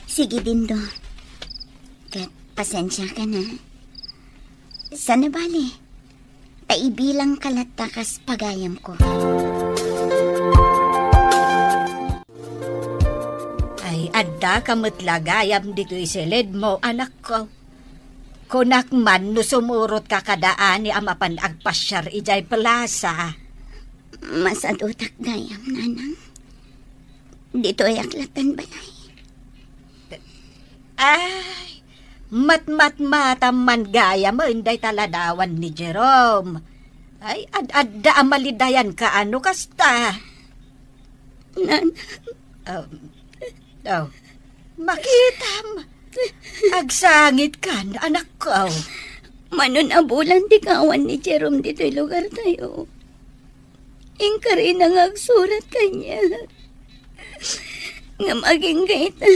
Sige, Dindo. Ket pasensiaka na. Saan a bale? Ta ibilangka latta kas pagayamko. Ay, addaka met la gayam ditoy silidmo, anakko. Kunak man no sumurotka kada ani a mapan agpasiar idiay plasa. Masadutak gayam, Nanang. Ditoyak latta balay. Ay, matmatmatam man gayamen dayta ladawan ni Jerome. Ay, ad-adda a malidayanka, ano kasta? Nanang. Um, oh, makitam. Agsangitkan, anakko. Mano a bulan ti kaawan ni Jerome ditoy lugartayo. Inkarina nga agsurat kaniak. Ngem agingga ita,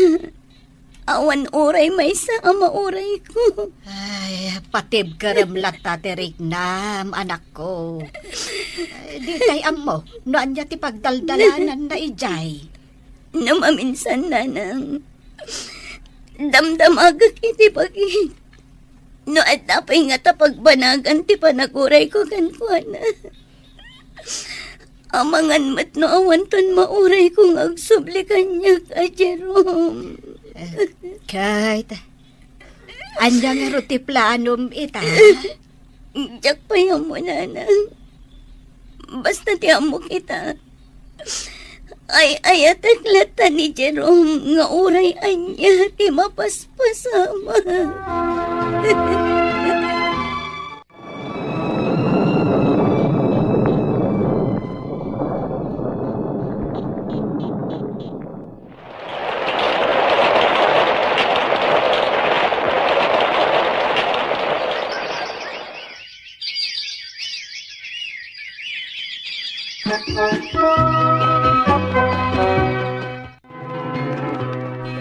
awan uray maysa a maurayko. Ay, patibkerem latta ti riknam, anakko. Ay, dikay ammo no ania ti pagdaldalananna idiay. No maminsan, Nanang, damdamagek iti bagik no adda pay ngata pagbanagan ti panagurayko kenkuana. Amangan met no awanton maurayko nga agsubli kaniak a Jerome. Eh, Kate, ania ngarud ti planom ita? Diak pay ammo, Nanang. Basta ti ammok ita, ay-ayatek latta ni Jerome nga uray ania ti mapaspasamak.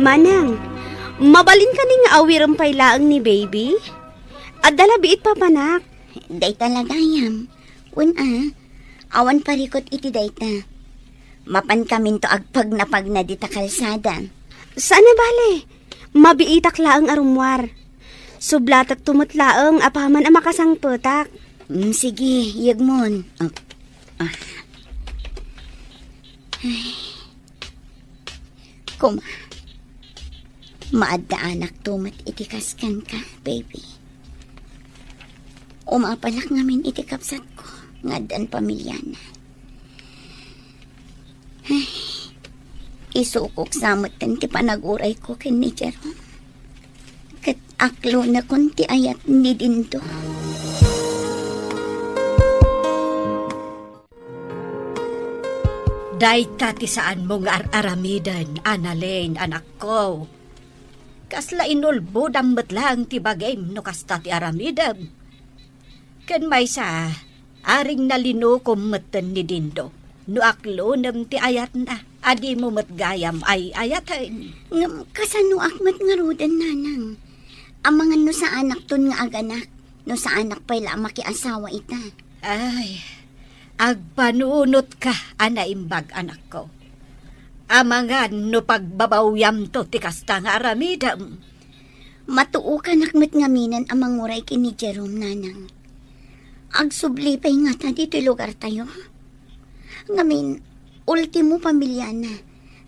Manang, mabalin kadi nga awirem pay laeng ni baby? Adda la biit papanak. Dayta la gayam. Wen a, awan parikut iti dayta. Mapankaminto agpagnapagna dita kalsada. Saan a bale, mabiitak laeng a rummuar. Sublatekto met laeng apaman a makasangpetak. Mm, sige, yegmon. Ah, ah. Ay. Koma, maaddaanakto met iti kas kenka, baby. Umapalak ngamin iti kabsatko nga addan pamiliana. Ay, isukok sa metten ti panagurayko ken ni Jerome. Ket aklonakon ti ayat ni Dindo. Dayta ti saanmo nga ar-aramiden, Annalyn, anakko. Kasla inulbodam met laeng ti bagim no kasta ti aramidem. Ken maysa, aring nalinukom metten ni Dindo no aklonem ti ayatna a dimo met gayam ay-ayaten. Ngem kasanoak met ngaruden, Nanang? Amangan no saanakton nga aganak, no saanak pay la a makiasawa ita. Ay, Agpanunotka a naimbag, anakko. Amangan no pagbabawyamto ti kasta nga aramidem. Matuokanak met ngaminen a manguray ken ni Jerome, nanang. Agsubli pay ngata ditoy lugartayo. Ngamin, ultimo pamiliana,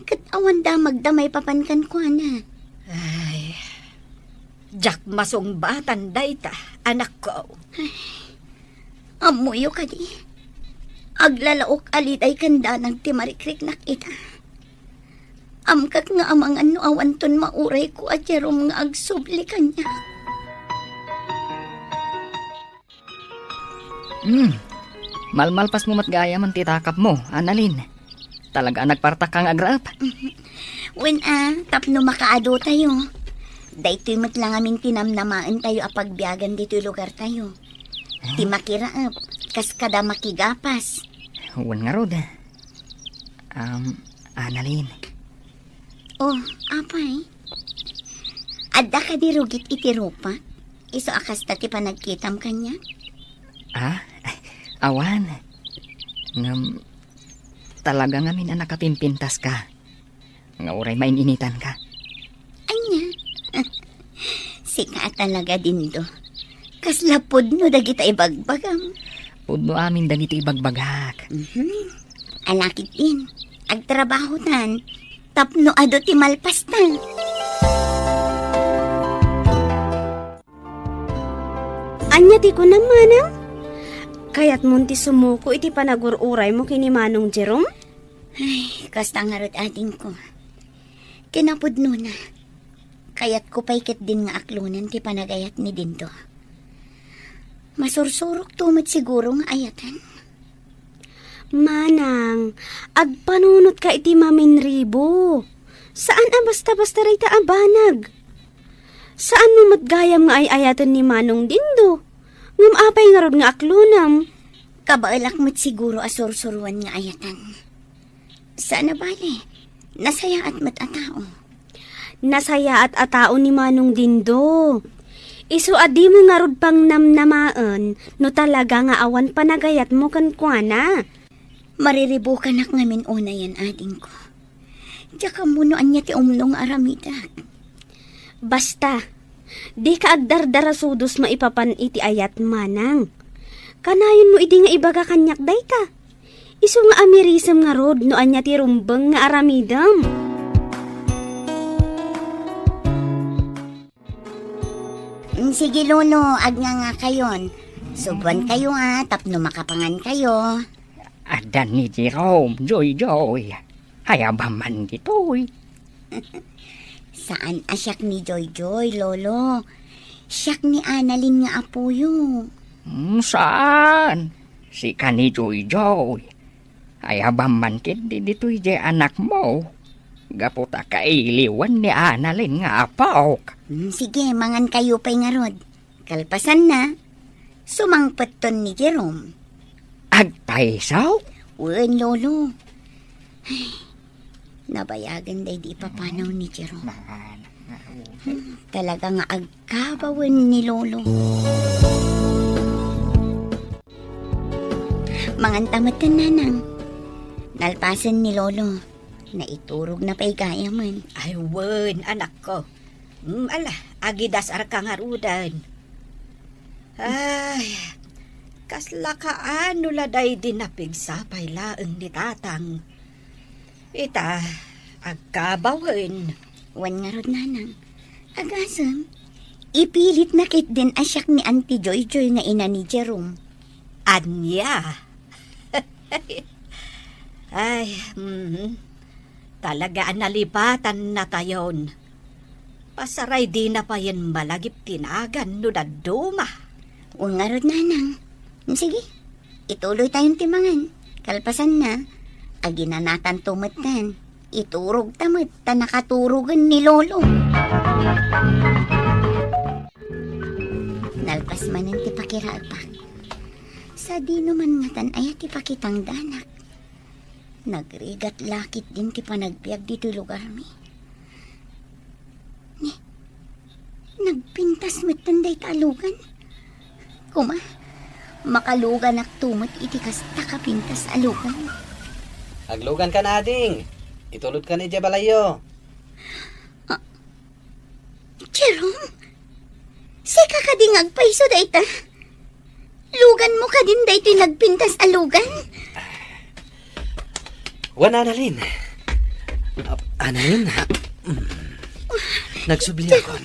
ket awan damagda maipapan kenkuana. Ay, diak masungbatan dayta, anakko. Ay, ammoyo kadi, aglalaok a liday ken danag ti marikriknak ita. Amkak nga amangan no awanton maurayko a Jerome nga agsubli kaniak. Hmm. Malmalpasmo met gayam ti takapmo, Annalyn. Talaga a nagpartakka nga agraep. Wen a, tapno makaadu tayo. Daytoy met la ngamin ti namnamaentayo a pagbiagan ditoy lugartayo. Ti makiraep, kas kada makigapas. Wen ngarud. Um, Annalyn. Oh, apay. Adda kadi rugit iti rupak? Isu a kasta ti panagkitam kaniak? Ah, awan. Ngem, talaga ngamin a nakapimpintaska. Nga uray main-initanka. Ania? Sika a talaga, Dindo. Kasla pudno dagita ibagbagam. Pudno amin dagiti ibagbagak. Mhm. Ala ketdin, agtrabahotan. Tapno adu ti malpasta. Ania ti kunam, manang? Kayatmon ti sumuko iti panagur-uraymo ken ni Manong Jerome? Ay, kasta ngarud, adingko. Kinapudnona, kayatko pay ketdin nga aklonen ti panagayat ni Dindo. Masursurokto met siguro nga ayatan. Manang, agpanunotka iti maminribo. Saan a basta-basta dayta a banag. Saanmo met gayam nga ay-ayaten ni Manong Dindo. Ngem apay ngarud nga aklonem? Kabaelak met siguro a sursuroan nga ayatan. Saan a bale, nasayaat met a tao. Nasayaat a tao ni Manong Dindo. Isu a dimo ngarud pangnamnamaen no talaga nga awan panagayatmo kenkuana. Mariribukanak ngamin unayen, adingko. Diak ammo no ania ti umno nga aramidak. Basta, dika agdardarasudos maipapan iti ayat, manang. Kanayonmo idi nga ibaga kaniak dayta. Isu nga amirisem ngarud no ania ti rumbeng nga aramidem. Mm, sige, Lolo, agngangakayon. Subuankayo, a, tapno makapangankayo. Adda ni Jerome, Joyjoy. Ayabam man ditoy. Saan a siak ni Joyjoy, Lolo. Siak ni Annalyn nga apoyo. Mm, saan? Sika ni Joyjoy. Ayabam man ketdi ditoy diay anakmo. Gapu ta kailiwan ni Annalyn nga apok. Mm, sige, mangankayo pay ngarud. Kalpasanna, sumangpetton ni Jerome. Agpayso? Wen, Lolo. Ay, nabayagen daydi ipapanaw ni Jerome. Talaga nga agkabawen ni Lolo. Manganta metten, nanang. Nalpasen ni Lolo. Naiturogna pay gayamen. Ay, wen, anakko. Mm, ala, agidasarka ngaruden. Ay, kasla kaano la daydi napigsa pay laeng ni Tatang. Ita, agkabawen. Wen ngarud, nanang. Agasem, ipilitna ketdin a siak ni Auntie Joyjoy nga ina ni Jerome. Ania? Ay, mhm. Talaga a nalipatannatayon. Pasaray dina payen malagip ti nagan no dadduma. Wen ngarud, nanang. Sige, ituloytayon ti mangan. Kalpasanna, aginanatanto metten. Iturogta met ta nakaturogen ni Lolo. Nalpas manen ti pakiraepak. Sadino man ngatan aya ti pakitangdanak? Nagrigat la ketdin ti panagbiag ditoy lugarmi. Ni, nagpintas metten dayta a lugan. Kuma, Makaluganakto met iti kasta ka pintas a lugan. Aglugankan, ading. Itulodkan idiay balayyo. Ah, Jerome, sika kadi nga agpayso dayta? Luganmo kadin daytoy nagpintas a lugan? Wen, Annalyn. Ah, Annalyn, ah, mm. Nagsubliakon.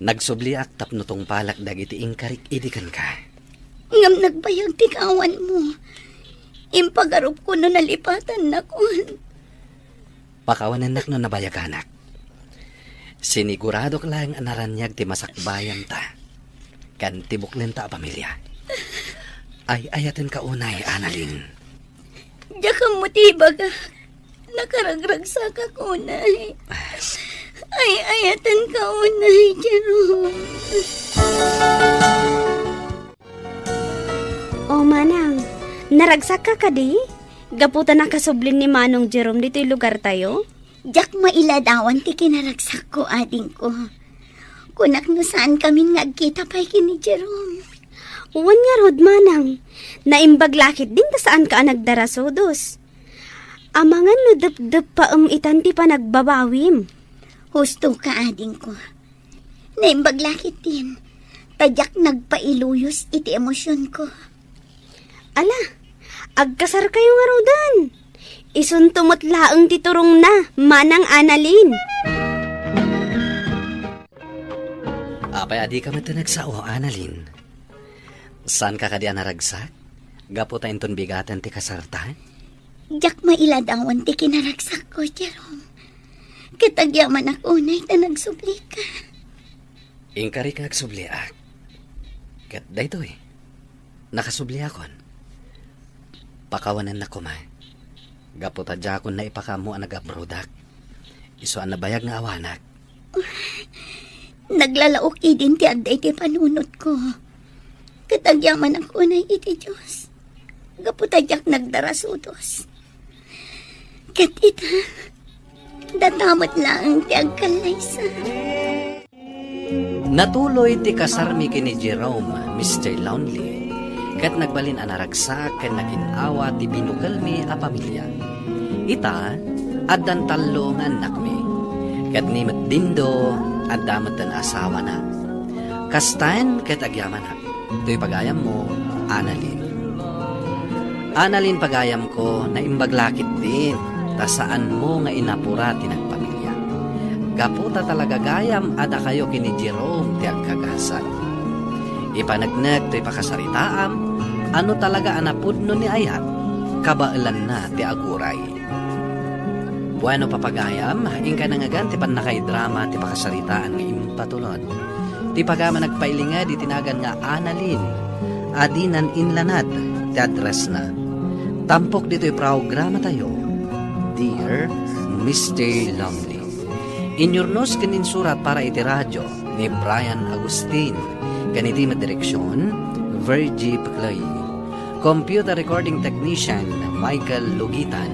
Nagsubliak tapno tungpalak dagiti inkarik idi kenka. Ngem nagbayag ti kaawanmo. Impagarupko no nalipatannakon. Pakawanennak no nabayaganak. Siniguradok laeng a naraniag ti masakbayanta ken ti buklenta a pamilia. Ay-ayatenka unay, Annalyn. Diak ammo ti ibagak. Nakaragragsakak unay. Ay-ayatenka unay, Jerome. O, manang, naragsakka kadi? Gapu ta nakasublin ni Manong Jerome ditoy lugartayo? Diak mailadawan ti kinaragsakko, adingko. Kunak no saan kamin nga agkita pay ken ni Jerome. Wen ngarud, manang. Naimbag la ketdin ta saanka a nagdarasudos. Amangan no depdeppaem itan ti panagbabawim. Husto ka, adingko. Naimbag la ketdin, ta diak nagpailuyos iti emosionko. Ala, agkasarkayo ngaruden. Isunto met laeng ti turongna, Manang Annalyn. Apay a dika met nagsao, Annalyn? Saanka kadi a naragsak? Gapu ta inton bigaten ti kasarta? Diak mailadawan ti kinaragsakko, Jerome. Ket agyamanak unay ta nagsublika. Inkarik nga agsubliak. Ket daytoy, nakasubliakon. Pakawanennak koma. Gapu ta diakon naipakaammo a nag-abroadak. Isu a nabayag nga awanak. Naglalaok idin ti adda iti panunotko. Ket agyamanak unay iti Dios. Gapu ta diak nagdarasudos. Ket ita, data met laeng ti agkallaysa. Natuloy ti kasarmi ken ni Jerome, Mister Lonely, ket nagbalin a naragsak ken nagin-awa ti binukelmi a pamilia. Ita, addan tallo nga annakmi, ket ni met Dindo, adda metten asawana. Kastaen ket agyamanak. Toy pagayammo, Annalyn. Annalyn, pagayamko, naimbag la ketdin, ta saanmo nga inapura ti nagpamilia. Gapu ta talaga gayam a dakayo ken ni Jerome ti agkagasat. Ipaneknek toy pakasaritaam, a no talaga a napudno ni ayat, kabaelanna ti aguray. Bueno, papagayam, inka nangngegan ti pannakaidrama ti pakasaritaan nga impatulod. Ti pagayam a nagpailinged iti nagan nga Annalyn, a dinan inlanad ti addressna. Tampok ditoy programatayo, Dear Mister Lonely. Inyurnos ken insurat para iti radio ni Brian Agustin, ken iti met direksion, Virgie Peclay. Computer recording technician, Michael Lugitan,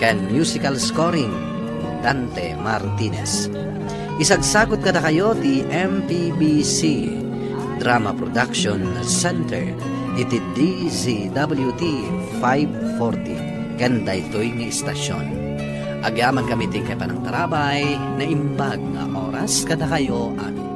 ken musical scoring, Dante Martinez. Isagsagut kadakayo ti M P B C Drama Production Center iti D Z W T five forty ken daytoy nga istasyon. Agyamankami ti inkay panangtarabay, naimbag nga oras kadakayo amin.